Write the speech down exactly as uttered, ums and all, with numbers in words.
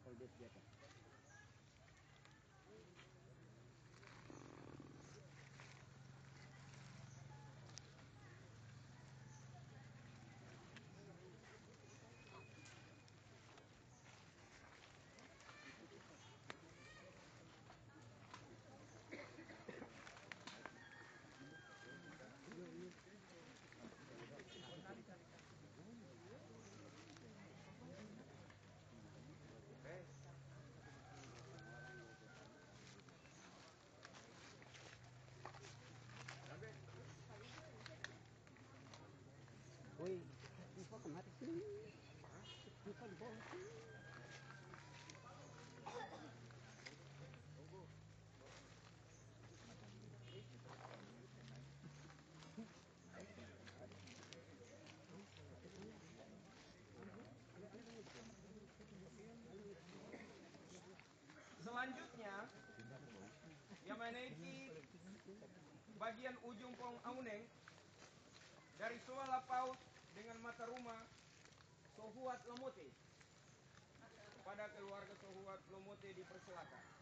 Kalau dia senjata. Woi, lupa kemari sini. Lupa di bawah sini. Selanjutnya, yang menaiki bagian ujung pohong auneng dari Soa Lapaut dengan Mata Rumah Sohuat Lamote. Pada keluarga Sohuat Lamote dipersilakan.